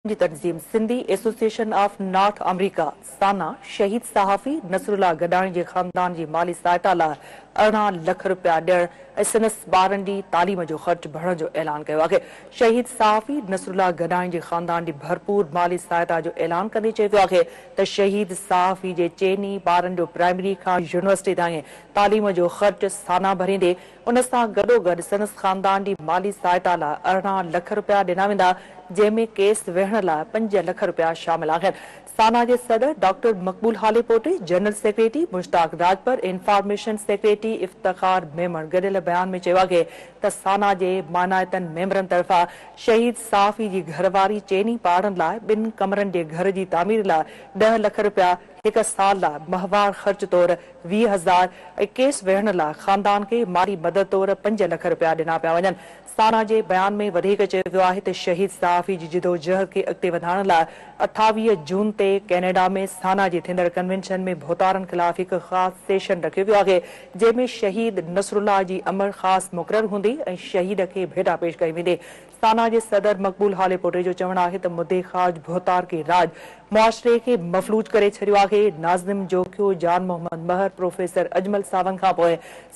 جي تنظيم Sindhi association of North America, SANA, شهيد صحافي نصرالله گڏاڻي جي خاندان جي مالي سهائتا لاء 18 لک رپيا ڏيڻ ۽ سندس ٻارن جي تعليم جو خرچ ڀرڻ جو اعلان ڪيو آهي. شهيد صحافي نصرالله گڏاڻي جي خاندان جي ڀرپور مالي سهائتا جو اعلان ڪندي چيو ويو آهي ته شهيد صحافي جي چئني ٻارن جو پرائمري کان يونيورسٽي تائين تعليم جو خرچ سانا ڀريندي، ان سان گڏوگڏ سندس خاندان جي مالي سهائتا لاء 18 لک رپيا ڏنا ويندا، جنهن ۾ ڪيس وڙهڻ لاء 5 لک رپيا شامل آهن. سانا جي صدر doctor Maqbool Halepoto, general secretary Mushtaq Rajpar, information secretary Iftikhar Memon گڏيل بيان ۾ چيو آهي ته سانا جي مانائتن ميمبرن طرفان شهيد صحافي جي گهرواري چئني ٻارن لاء ٻن ڪمرن جي گهر جي تعمير لاء 10 لک رپيا هڪ سال لاء ماهوار خرچ طور 20,000 ۽ ڪيس وڙهڻ لاء خاندان کي مالي مدد طور 5 لک رپيا ڏنا پيا وڃن. سانا جي بيان ۾ وڌيڪ چيو ويو آهي ته شهيد صحافي جي جدوجهد کي اڳتي وڌائڻ لاء 28 جون تي ڪينيڊا ۾ سانا جي ٿيندڙ ڪنوينشن ۾ ڀوتارن خلاف هڪ خاص سيشن رکيو ويو آهي، جنهن ۾ شهيد نصرالله جي امڙ خاص مقرر هوندي ۽ شهيد کي ڀيٽا پيش ڪئي ويندي. سانا جي صدر مقبول هاليپوٽي جو چوڻ آهي ته مدي خارج ڀوتارڪي راڄ معاشري کي مفلوج ڪري ڇڏيو آهي. ناظم جوکيو، جان محمد مهر، پروفيسر اجمل ساوند کان پوء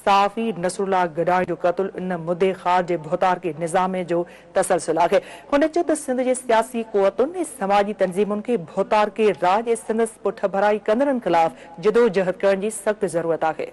صحافي نصرالله گڏاڻي جو قتل ان مدي خارج جي ڀوتارڪي نظام جو تسلسل آهي. هن چيو ته سنڌ جي سياسي قوتن ۽ سماجي تنظيمن کي ڀوتارڪي راڄ ۽ سندس پٺڀرائي ڪندڙن خلاف جدوجهد ڪرڻ جي سخت ضرورت آهي.